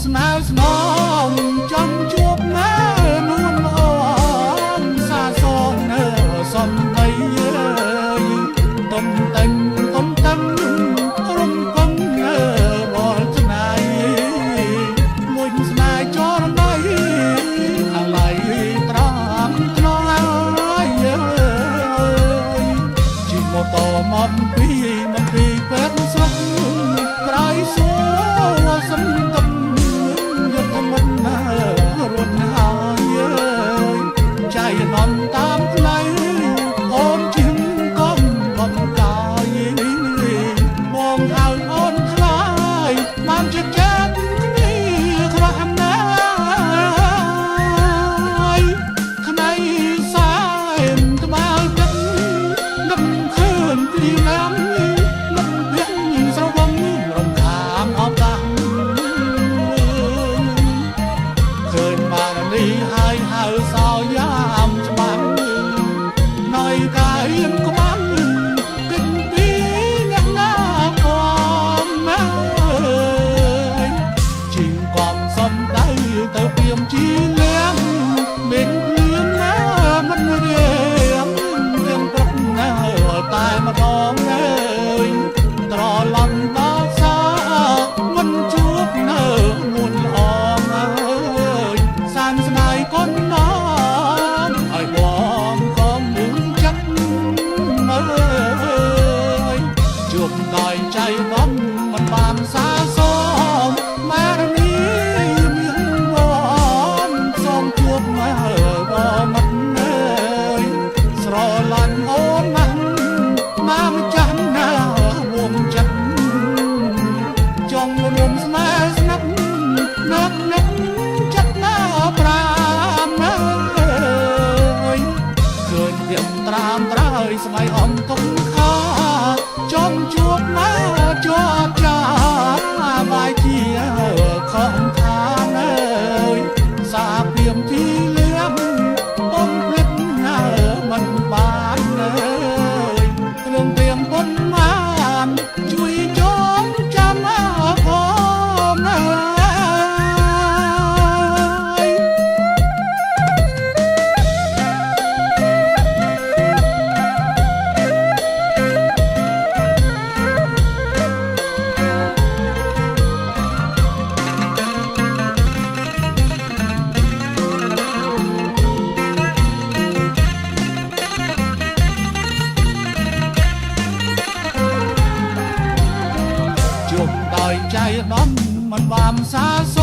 ស្នេហ៍ស្នងចង់ជួបម៉ែនួនអមសាសងនៅសំដីយើយទុំតែងទុំតាំងរំពឹងនៅរាល់ថ្ងៃលួចស្នេហ៍ចរណៃអាឡ័យត្រាំថ្លៃយើយជិះម៉ូតូមកពីមន្ទីរពេទ្យស្រុកក្រៃសួរសំតំយុទ្ធមិនណារត់ហើយចៃនំតាមផ្លូវអូនជាងកំកំកាយបងហៅអូនខ្លាយបានចិត្តចិត្តគ្នាខ្វះណាយថ្ងៃសែនត្បាល់ទឹកនឹកឃើញព្រីណាំនឹកភៀងស្រវឹងរំខានអបតាំងឃើញបាននេះហើយហៅសោយាមច្បាំងណយកាយក្បាំងគិតពីអ្នកណាផងណាយជីងកំសំដៅទៅព្រៀមជីលៀងមានភ្លៀងណាមិនរៀងរៀងព្រឹកណាតែម្ដងអើយត្រឡំដល់សាមិនជួបនៅនួនល្អងអើយសានស្នាយកូនណងឲ្យបងកុំនឹងចិត្តមើលជួបដោយចៃដន្យមិនបានសាសងម៉ារនីមានវមសូមជួបមើវម ត់អើយស្រឡាញ់អូនណាស់ណាមចាស់ណាវងចិត្តចង់រួមស្នេហ៍ស្និទ្ធណាស់នឹកចិត្តណាប្រាំអើយឃើញទៀមត្រាមត្រើយស្មៃអមទុំខាចង់ជួបមកជាប់ចាបាយជាខំខានអើយសាព្រាមទីលៀងបំភ្លេចណាមិនបានអើយគ្រឿងទៀមប៉ុន្មានជួយចងចាំផងអើយ ជុំដោយចៃដន្យមិនបានសាស